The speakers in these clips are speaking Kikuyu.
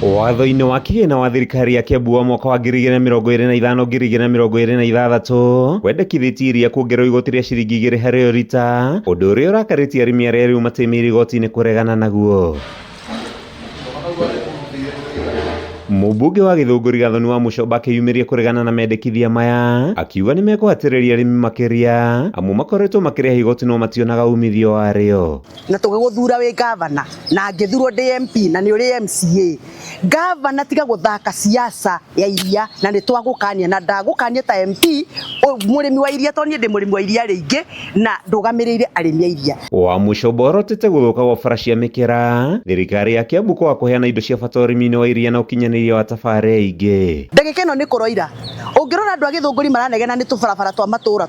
Watho-inĩ wa kĩgĩna wa thirikari ya Kiambu wa mwaka wa 2025 2026 wendekithĩtie iria kuongererwo igoti rĩa ciringi 2 harĩ o rita, ũndũ ũrĩa ũrakarĩtie arĩmi arĩa rĩu matĩmĩire igoti-inĩ kũregana naguo. Mũmbunge wa Gĩthũngũri Gathoni wa Mũcomba akĩyumĩria kũregana na mendekithia maya, akiuga nĩ mekũhatĩrĩria arĩmi makĩria amu makoretwo makĩrĩha igoti no mationaga umithio warĩo. Na tũgĩgũthura wĩ gavana na ngĩthurwo ndĩ MP na nĩ ũrĩ MCA. Gavana, tiga gũthaka siasa ya iria, na nĩ twagũkania na ndagũkania ta MP mũrĩmi wa iria, tondũ niĩ ndĩ mũrĩmi wa iria rĩingĩ na ndũgamĩrĩire arĩmi a iria. Wa Mũcomba orotete gũthũka gwa bara cia mĩkĩra, thirikari ya Kiambu kwaga kũheana indo cia bata ũrĩmi-inĩ wa iria na ũkinyanĩria wa tabarĩra ingĩ. Ndagĩka ĩno nĩ kũroira ũngĩrora andũ a Gĩthũngũri maranegena nĩ tũbarabara twa matũra.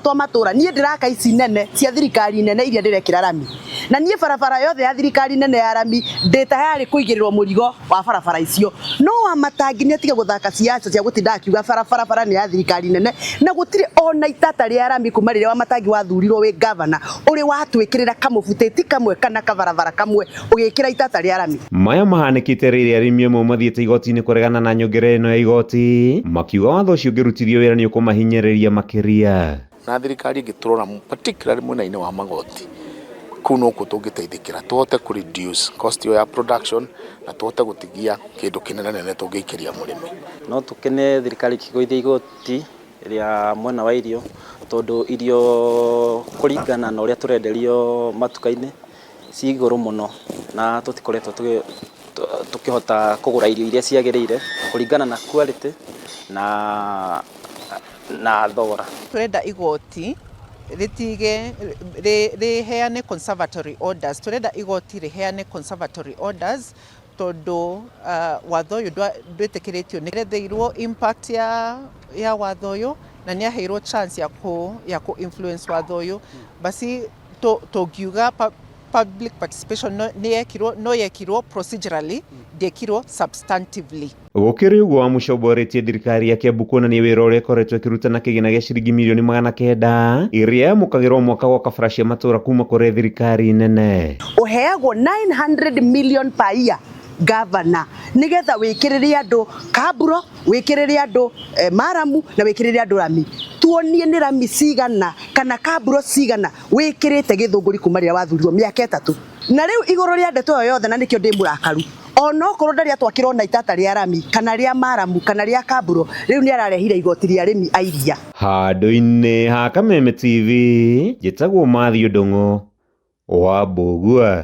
Niĩ ndĩraka ici nene cia thirikari nene iria ndĩrekĩra rami, na niĩ barabara yothe ya thirikari nene ya rami ndĩ tayarĩ kũigĩrĩrwo mũrigo wa barabara icio. No wa matangi nĩ atige gũthaka siasa cia gũtinda akiuga barabara bara nĩ ya thirikari nene, na gũtirĩ ona itata rĩa rami kuma rĩrĩa wa matangi wathurirwo wĩ gavana ũrĩ watwĩkĩrĩra kamũbutĩti kamwe kana kabarabara kamwe ũgĩkĩra itata rĩa rami. Maya mahanĩkĩte rĩrĩa arĩmi amwe mathiĩte igoti-inĩ kũregana na nyongerera ĩno ya igoti, makiuga watho ũcio ũngĩrutithio wĩra nĩ ũkũmahinyĩrĩria makĩria. Na thirikari ĩngĩtũrora particularly mwena-inĩ wa magoti, kũu nokuo tũngĩteithĩkĩra tũhote kũ reduce cost ĩyo ya production na tũhote gũtigia kĩndũ kĩnene nene tũngĩikĩria mũrĩmi. No tũkene thirikari ĩkĩgũithia igoti rĩa mwena wa irio, tondũ irio kũringana na ũrĩa tũrenderio matuka-inĩ ci igũrũ mũno, na tũtikoretwo tũkĩhota kũgũra irio iria ciagĩrĩire kũringana na quality na thogora. Turenda igoti rĩtige rĩheane conservatory orders. Turenda igoti rĩheane conservatory orders tondũ watho ũyũ ndwĩtĩkĩrĩtio. Nĩ eretheirwo impact ya watho ũyũ na nĩ aheirwo chance ya kũ influence watho ũyũ. Basi tũngiuga public participation nĩ yekirwo, no yekirwo procedurally, ndĩekirwo substantively. Gũkĩrĩ ũguo, wa Mũcomba orĩtie thirikari ya Kiambu kuonania wĩra ũrĩa ĩkoretwo ĩkĩruta na kĩgĩna gĩa ciringi mirioni 900 iria yamũkagĩrwo mwaka gwaka bara cia matũra kuma kũrĩ thirikari nene. Ũheagwo 900 million per year, governor, nigetha wĩkĩrĩre andũ kaburo, wĩkĩrĩre andũ maramu na wĩkĩrĩre andũ rami. Tuonie nĩ rami cigana kana kaburo cigana wĩkĩrĩte Gĩthũngũri kuma rĩrĩa wathurirwo mĩaka 3 na rĩu. Igũrũ rĩa ndeto ĩyo yothe, na nĩkĩo ndĩ mũrakaru, onokorwo ndarĩ atwakĩrwo na itata rĩa rami kana rĩa maramu kana rĩa kaburo, rĩu nĩ ararehire igoti rĩa arĩmi a iria. Handũ-inĩ ha Kameme TV, njĩtagwo Matthew Ndung'u wa Mbũgua.